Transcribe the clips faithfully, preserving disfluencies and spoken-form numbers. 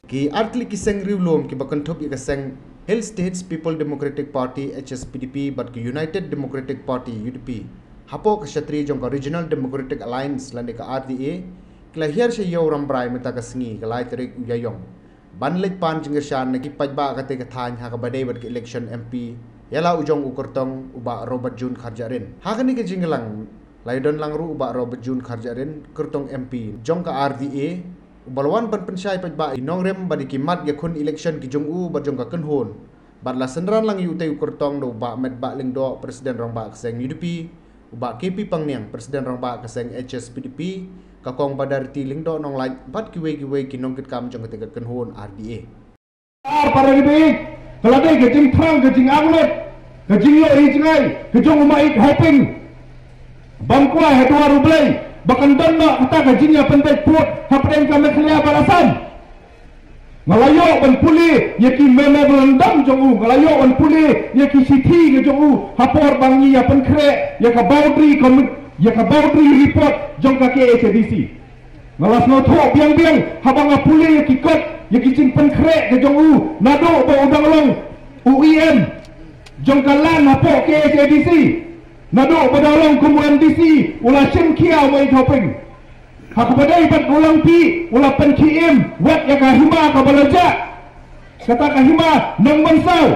Ki artylli ki seng riewlum kiba kynthup ïa ka seng Hill States People Democratic Party, H S P D P, bad ka United Democratic Party, U D P, hapoh ka shatri jong ka Regional Democratic Alliance lane ka R D A, ki la hiar sha Ïew Rambrai mynta ka sngi, ka lai tarik u Ïaïong, ban leit pan jingkyrshan na ki paidbah katei ka thaiñ ha kaba dei bad ka election M P ïa la u jong u kyrtong u Bah Robert June Kharjahrin. Ha kane ka jingïalang la ïadon lang ruh u Bah Robert June Kharjahrin, kyrtong M P jong ka R D A, uba la wan ban pynshai paidbah ïa ki nongrim bad ïa ki mat ïakhun election ki jong u bad jong ka kynhun. Bad la synran lang ïa utei u kyrtong da u Bah Metbah Lyngdoh, President Rangbah ka seng U D P, u Bah K P Pangniang, President Rangbah ka seng H S P D P, ka Kong Badarti Lyngdoh Nonglait, bad kiwei kiwei ki nongkitkam jong katei ka kynhun R D A. Ar para ri baieit, ka la dei ka jingthrang ka jingangnud, ka jingïohi jngai ka jong u Maieit Hoping ban kwai ha dwar U Blei ba kan don noh kata ka jingïapynbeit pud hapdeng ka Meghalaya bad Assam. Nga la ïoh ban pule ïa ki memorandum jong u, nga la ïoh ban pule ïa ki shithi ka jong u ha por ba ngi ïapynkhreh ïa ka boundary commi-, ïa ka boundary report jong ka K H A D C. Nga la sngewthuh biang biang haba nga pule ïa ki kot, ïa ki jingpynkhreh ka jong u, naduh ba u dang long u E M jong ka land hapoh K H A D C, naduh ba dang long kum u M D C, u la shim khia u Maieit Hoping. Ha kaba dei bad u Langpih, u la pynkhie im wat ïa ka hima kaba la jah, kata ka hima Nongmynsaw.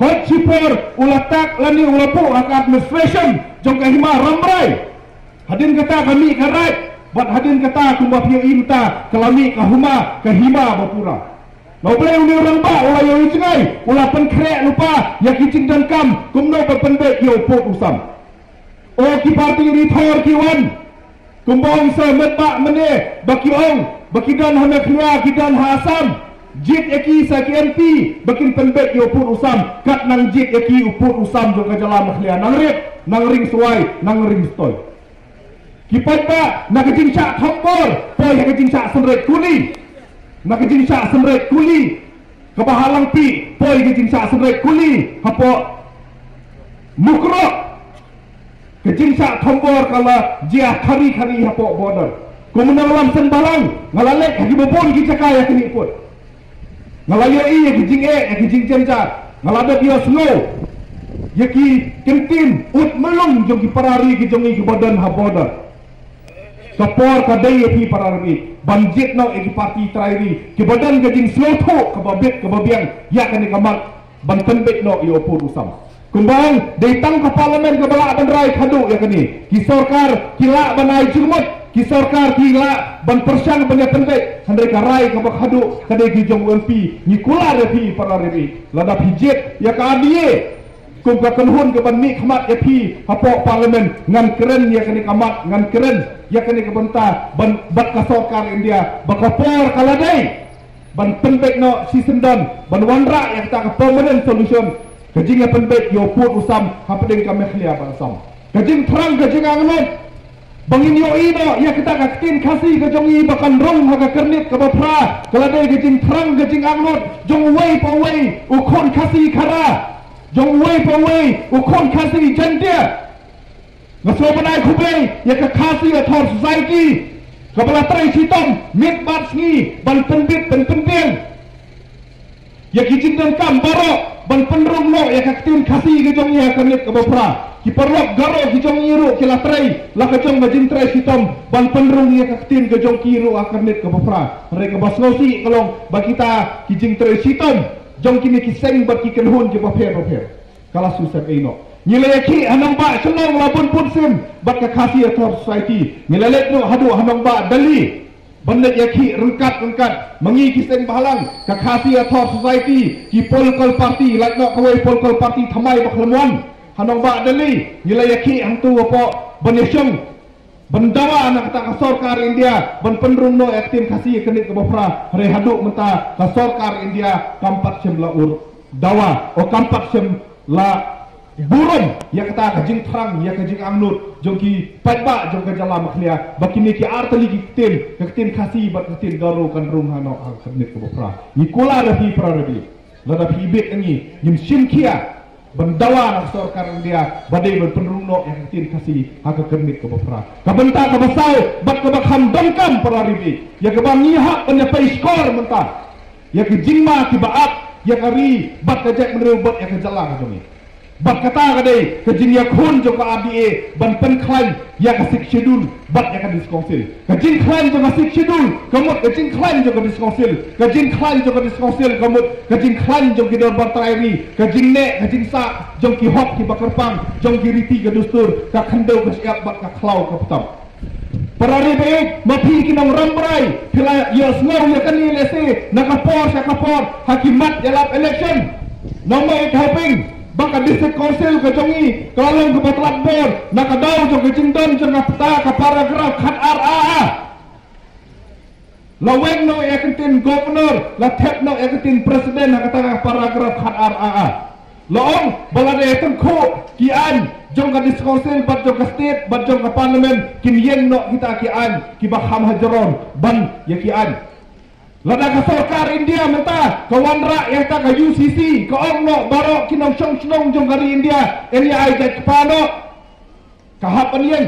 Hot shipor u la tak lane u la buh ha ka administration jong ka hima Rambrai. Hadien kata ka mih ka raid, bad hadien kata kumba phi ïohi mynta ka la mih ka hima, ka hima ba pura. Na U Blei une u rangbah u la ïohi jngai, u la pynkhreh lypa ïa ki jingdonkam kumno ban pynbeit ïa u pud u sam. O ki party ri thor ki wan, kumba ong Sir Metbah mynne, ba ki ong ba ki don ha Meghalaya, ki don ha Assam, jied ïa ki sa ki M P ba kin pynbeit ïa u pud u sam. Kat nang jied ïa ki u pud u sam jong ka jylla Meghalaya, nang rit, nang ring swai, nang ring stoi. Ki paidbah na ka jingshah thombor poi ha ka jingshah synreit kuli, na ka jingshah synreit kuli kaba ha Langpih poi ka jingshah synreit kuli hapoh Mukroh. Ka jingshah thombor ka la jia khari khari hapoh border. Kum u nongïalam seng bhalang, nga la leit ha kiba bun ki jaka ïa kane pud. Nga la ïohi ïa ki jingeh, ïa ki jingjynjar. Nga la dep ïohsngew ïa ki kyntien ud myllung jong ki para ri ki jong ngi kiba don ha border. Ka por ka dei ïa phi para ri ban jied noh ïa ki party trai ri kiba don ka jingsngewthuh kaba bit kaba biang ïa kane ka mat ban pynbeit noh ïa u pud u sam. Kumba ong, dei tang ka parliament kaba lah ban rai khadduh ïa kane. Ki sorkar ki lah ban ai jingmut, ki sorkar ki lah ban pyrshang ban ïa pynbeit, hynrei ka rai kaba khadduh ka dei ki jong u M P. Ngi kular ïa phi para ri, lada phi jied ïa ka R D A kum ka kynhun kaban mih khmat ïa phi hapoh parliament, ngan kren ïa kane ka mat, ngan kren ïa kane ka bynta ban, bad ka sorkar India ba ka por ka la dei ban pynbeit noh shisyndon, ban wanrah ïa kata ka permanent solution, ka jingïapynbeit ïa u pud u sam hapdeng ka Meghalaya bad Assam. Ka jingthrang ka jingangnud ba ngin ïohi noh ïa kata ka ktien Khasi ka jong ngi ba kan rung ha ka kyrnit kaba phra, ka la dei ka jingthrang ka jingangnud jong uwei pa uwei u khun Khasi Khara, jong uwei pa uwei u khun Khasi Jaiñtia. Nga sngewbha ban ai khublei ïa ka Khasi Author Society kaba la trei shitom miet bad sngi ban pynbit ban pynbiang ïa ki jingdonkam baroh ban pynrung noh ïa ka ktien Khasi ka jong ngi ha ka kyrnit kaba phra. Ki paralok Garo ki jong ngi ruh ki la trei la ka jong ka jingtrei shitom ban pynrung ïa ka ktien ka jong ki ruh ha ka kyrnit kaba phra. Hynrei kaba sngewsih ka long ba kita ki jingtrei shitom jong kine ki seng bad ki kynhun kiba pher bapher ka la shu sep ei noh. Ngi la ïakhih ha nongbah Shillong la bun bun sien bad ka Khasi Author Society. Ngi la leit noh haduh ha nongbah Delhi ban leit ïakhih ryngkat ryngkat ma ngi ki seng bhalang, ka Khasi Author Society, ki political party, lait noh kawei political party thymmai ba khlem wan ha nongbah Delhi. Ngi la ïakhih hangto hapoh ban ïashong ban dawa na kata ka sorkar India ban pynrung noh ïa ka ktien Khasi ha ka kyrnit kaba phra. Hynrei haduh mynta ka sorkar India kam pat shym la ur dawa, o kam pat shym la burom ïa kata ka jingthrang, ïa ka jingangnud jong ki paidbah jong ka jylla Meghalaya ba kine ki artylli ki ktien, ka ktien Khasi bad ka ktien Garo kan rung ha noh ha ka kyrnit kaba phra. Ngi kular ïa phi para ri, lada phi bit ïa ngi, ngin shim khia Ban dawa na ka sorkar India ba dei ban pynrung noh ïa ka ktien Khasi ha ka kyrmit kaba phra. Ka bynta kaba saw bad kaba kham donkam, para ri baieit, ïa kaba ngi hap ban ïa pei shkor mynta ïa ka jingma kiba ap ïa ka ri bad ka jaitbynriew bad ïa ka jylla ka jong ngi. Bad kata ka dei ka jingïakhun jong ka R D A ban pynkhlaiñ ïa ka Sixth Schedule bad ïa ka District Council. Ka jingkhlaiñ jong ka Sixth Schedule ka mut ka jingkhlaiñ jong ka District Council. Ka jingkhlaiñ jong ka District Council ka mut ka jingkhlaiñ jong ki dorbar trai ri. Ka jingneh, ka jingsah jong ki hok kiba kyrpang, jong ki riti ka dustur, ka khyndew ka shyiap bad ka khlaw ka btap. Para ri baieit, ma phi ki nongrambrai, phi la ïohsngew ïa kane lehse na ka por sha ka por ha ki mat ïalap election. Nongmihkhmat, ba ka District Council ka jong ngi ka la long kaba tlot bor na ka daw jong ka jingdon jong ka kata ka paragraph khat ar A A. La weng noh ïa ka ktien Governor, la thep noh ïa ka ktien President ha kata ka paragraph khat ar A A. La ong ba lada ïatyngkhuh ki aiñ jong ka District Council bad jong ka State bad jong ka Parliament, kin ïeng noh kita ki aiñ kiba kham hajrong ban ïa ki aiñ. Lada ka sorkar India mynta ka wanrah ïa kata ka U C C, ka ong noh baroh ki nongshong shnong jong ka ri India yn ïa ai jait kpa noh, ka hap ban ïeng.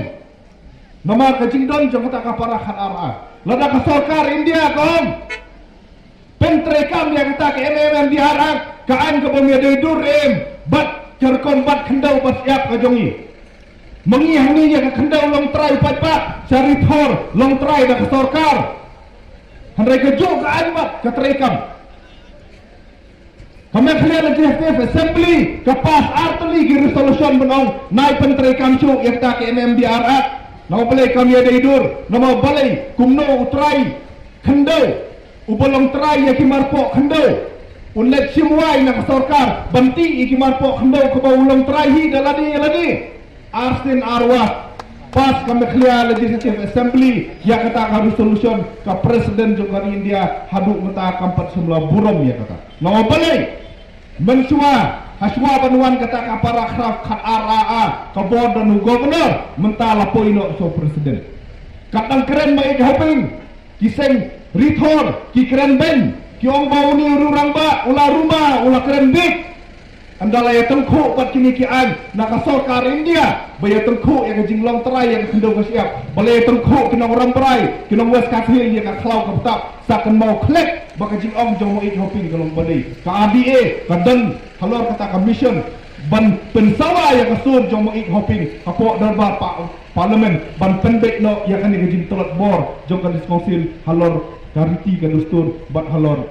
Namar ka jingdon jong kata ka para khat ar A. Lada ka sorkar India ka ong pyntreikam ïa kata ka M M M D R Act, ka aiñ kaba ym ïadei dur em bad ka rukom bat khyndew bat shyiap ka jong ngi. Ma ngi hangne ïa ka khyndew long trai paidbah, sha Ri Thor long trai da ka sorkar. Hynrei kajuh ka aiñ bad ka treikam. Ka Meghalaya Legislative Assembly ka pass ar tylli ki resolution ban ong nai pyntreikam shuh ïa kata ka M M D R Act. Namar balei kam ïadei dur, namar balei kumno u trai khyndew uba long trai ïa ki marpoh khyndew un leit shim wai na ka sorkar ban tih ïa ki marpoh khyndew kaba u long trai hi da lade ïa lade. Ar sien ar wah pass ka Meghalaya Legislative Assembly ïa kata ka resolution, ka President jong ka ri India haduh mynta kam pat shym la burom ïa kata. Namar balei? Mynshuwa, hashuwa ban wan kata ka paragraph khat ar A A, ka bor don u Governor, mynta la poi noh sha u President. Kat dang kren ma ik haping, ki seng Ri Thor ki kren beiñ, ki ong ba une u rangbah u la ruma, u la kren dik. Ynda la ïatyngkhuh bad kine ki aiñ na ka sorkar India ba ïatyngkhuh ïa ka jinglong trai ïa ka khyndew ka shyiap, ba la ïatyngkhuh ki nongrambrai, ki nong West Khasi Hills ïa ka khlaw ka btap, sa kynmaw khlek ba ka jingong jong ma ik haping ka long ba dei. Ka R D A ka don halor kata ka mission ban pynsawa ïa ka sur jong ma ik haping hapoh dorbar pa-, Parliament, ban pynbeit noh ïa kane ka jingtlot bor jong ka District Council halor ka riti ka dustur bad halor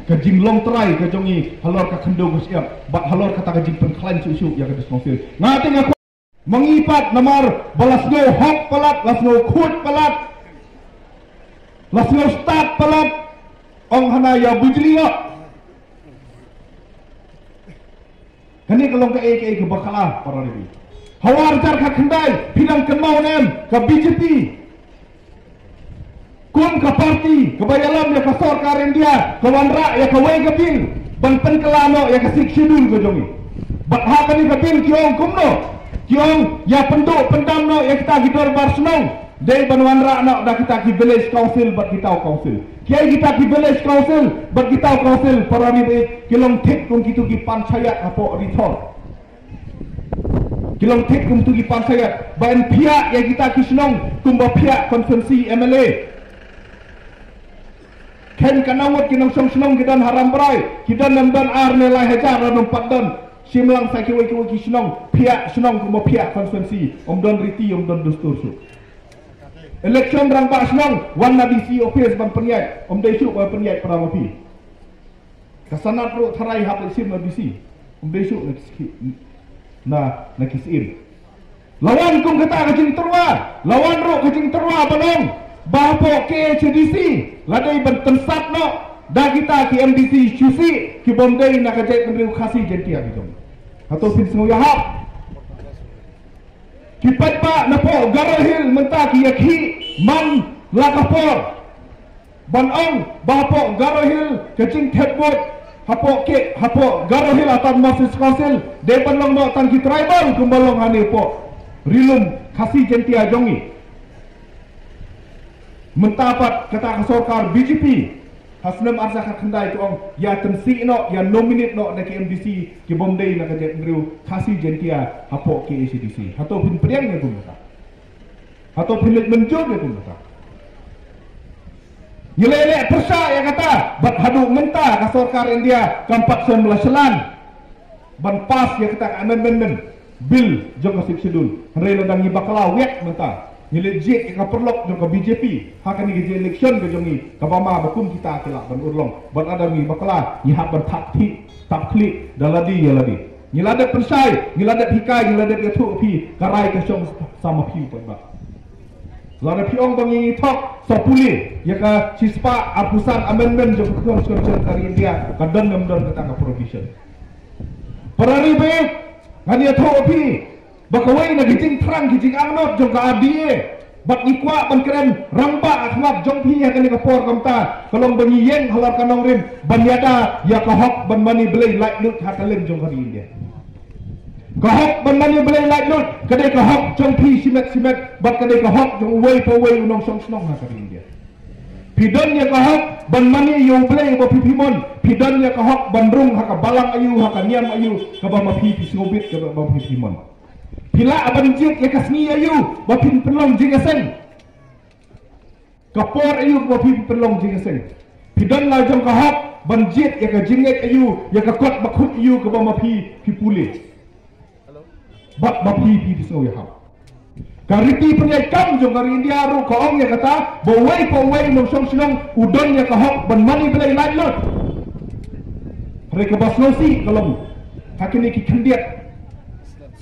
ka jinglong trai ka jong ngi halor ka khyndew ka shyiap bad halor kata ka jingpynkhlaiñ shuh shuh ïa ka District Council. Nga te nga kwah ma ngi pat namar ba la sngew hok palat, la sngew khuid palat, la sngew stad palat, ong hana ïa bujli ïa. Kane ka long kaei kaei kaba khlaiñ, para ri. Hawa ar hajar khatkhyndai phi dang kynmaw ne em ka B J P kum ka party kaba ïalam ïa ka sorkar India ka wanrah ïa kawei ka bill ban pynkylla noh ïa ka Sixth Schedule ka jong ngi. Bad ha kane ka bill ki ong kumno? Ki ong ïa pynduh pyndam noh ïa kita ki dorbar shnong dei ban wanrah noh da kita ki village council bad ki town council. Kiei kita ki village council bad ki town council, para ri baieit? Ki long thik kum kitu ki panchayat hapoh Ri Thor. Ki long thik kum kitu ki panchayat ba yn phiah ïa kita ki shnong kumba phiah constituency M L A. Khein katno ngut ki nongshong shnong ki don ha Rambrai, ki don ne ym don ar ne lai hajar, lada ym pat don, shim lang sa kiwei kiwei ki shnong, phiah shnong kumba phiah constituency, ym don riti, ym don dustur shuh. Election rangbah shnong, wan na D C office ban pynïaid, ym dei shuh ban pynïaid para ma phi. Ka sanad ruh tharai hap leit shim na D C, ym dei shuh na ki, na, na ki syiem. La wan kum kata ka jingtyrwa, la wan ruh ka jingtyrwa ban ong ba hapoh K H A D C la dei ban pynsat noh da kita ki M D C shisha ki bym dei na ka jaitbynriew Khasi Jaiñtia ki jong. Hato phin sngew ïahap? Ki paidbah napoh Garo Hills mynta ki ïakhih man la ka por ban ong ba hapoh Garo Hills ka jingthep vote hapoh ke, hapoh Garo Hills Autonomous Council dei ban long noh tang ki tribal kumba long hangne hapoh Ri Lum Khasi Jaiñtia jong ngi. Mynta pat kata ka sorkar B J P Ha snem ar hajar khatkhyndai ka ong ïa tynsih noh, ïa nominate noh na ki M D C ki bym dei na ka jaitbynriew Khasi Jaiñtia hapoh K H A D C. Hato phin pdiang ïa kumta? Hato phin leit mynjur ïa kumta? Ngi la leh pyrshah ïa kata bad haduh mynta ka sorkar India kam pat shym la shlan ban pass ïa kata ka amendment bill jong ka Sixth Schedule. Hynrei lada ngi bakla wiat mynta, ngi leit jied ïa ka paralok jong ka B J P ha kane ka election ka jong ngi, kaba ma ba kum kita ki lah ban urlong. Bad lada ngi bakla, ngi hap ban tap khlieh, tap khlieh da lade ïa lade. Ngi la dep pynshai, ngi la dep hikai, ngi la dep ïathuh ïa phi, ka rai ka shong sa ma phi paidbah. Lada phi ong ba ngi thok, sa pule ïa ka shispah arphew san amendment jong ka Constitution ka ri India, ka don ne ym don kata ka provision. Para ri baieit, ngan ïathuh ïa phi ba kawei na ki jingthrang ki jingangnud jong ka R D A bad ngi kwah ban kren rangbah ha khmat jong phi ha kane ka por kumta, ka long ba ngi ïeng halor ka nongrim ban ïada ïa ka hok ban mane blei laitluid ha kylleng jong ka ri India. Ka hok ban mane blei laitluid ka dei ka hok jong phi shimet shimet bad ka dei ka hok jong uwei pa uwei u nongshong shnong ha ka ri India. Phi don ïa ka hok ban mane ïa u blei ba phi phi mon. Phi don ïa ka hok ban rung ha ka balang aïu, ha ka niam aïu, kaba ma phi phi sngewbit, kaba ma phi phi mon. Phi lah ban jied ïa ka sngi aïu ba phin pynlong jingïaseng, ka por aïu ba phi pynlong jingïaseng. Phi don la jong ka hok ban jied ïa ka jingngeit aïu, ïa ka kot bakhuid aïu, kaba ma phi phi pule bad ba phi phi phi sngew ïahap. Ka riti pynïaid kam jong ka ri India ruh ka ong ïa kata ba uwei pa uwei u nongshong shnong u don ïa ka hok ban mane blei laitluid. Hynrei kaba sngewsih ka long, ha kine ki khyndiat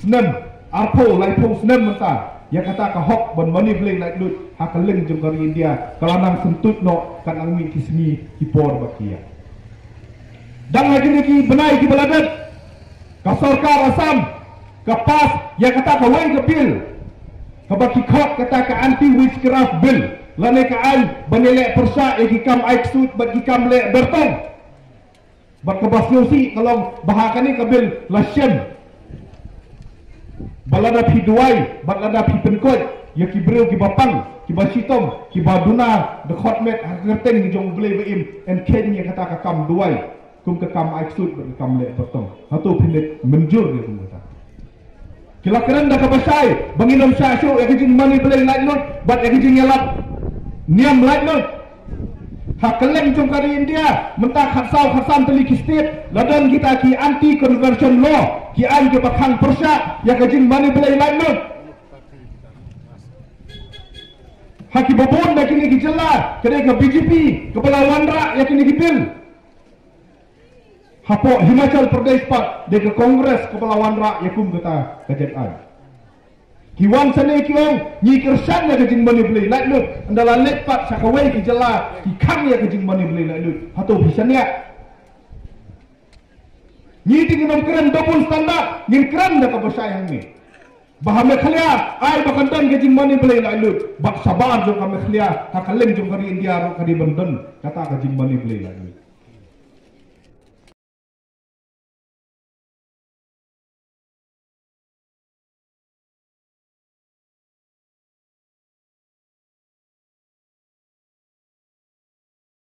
snem, arphew laiphew snem mynta, ïa kata ka hok ban mane blei laitluid ha kylleng jong ka ri India ka la nang syntuid noh, ka nang mih ki sngi ki por bad ki ïa. Dang ha kine ki bnai kiba la dep, ka sorkar Assam ka pass ïa kata kawei ka bill kaba ki khot kata ka Anti Witchcraft Bill, lane ka aiñ ban ïaleh pyrshah ïa ki kam ai ksuid bad ki kam leh byrtong. Bad kaba sngewsih ka long ba ha kane ka bill la shem ba lada phi duwai bad lada phi pynkoit ïa ki briew kiba pang, kiba shitom, kiba duna dkhot met ha ka kyrteng jong U Blei ba im, yn kheiñ ïa kata ka kam duwai kum ka kam ai ksuid bad ka kam leh byrtong. Hato phin leit mynjur ïa kum kata? Ki la kren da kaba shai ba ngin ym shah shuh ïa ka jingmane blei laitluid bad ïa ka jingïalap niam laitluid. Ha kylleng jong ka ri India mynta khatsaw khatsan tylli ki state la don kita ki anti conversion law, ki aiñ kiba khang pyrshah ïa ka jingmane blei laitluid. Ha kiba bun na kine ki jylla ka dei ka B J P kaba la wanrah ïa kine ki bill. Hapoh Himachal Pradesh pat dei ka Congress kaba la wanrah ïa kum kata ka jait aiñ. Ki wan shane ki ong ngi kyrshan ïa ka jingmane blei laitluid, ynda la leit pat sha kawei ki jylla ki khang ïa ka jingmane blei laitluid. Hato phi shaniah? Ngi te ngin ym kren double standard, ngin kren da kaba shai hangne. Ba ha Meghalaya ai ba kan don ka jingmane blei laitluid, bad shabar jong ka Meghalaya ha kylleng jong ka ri India ruh ka dei ban don kata ka jingmane blei laitluid.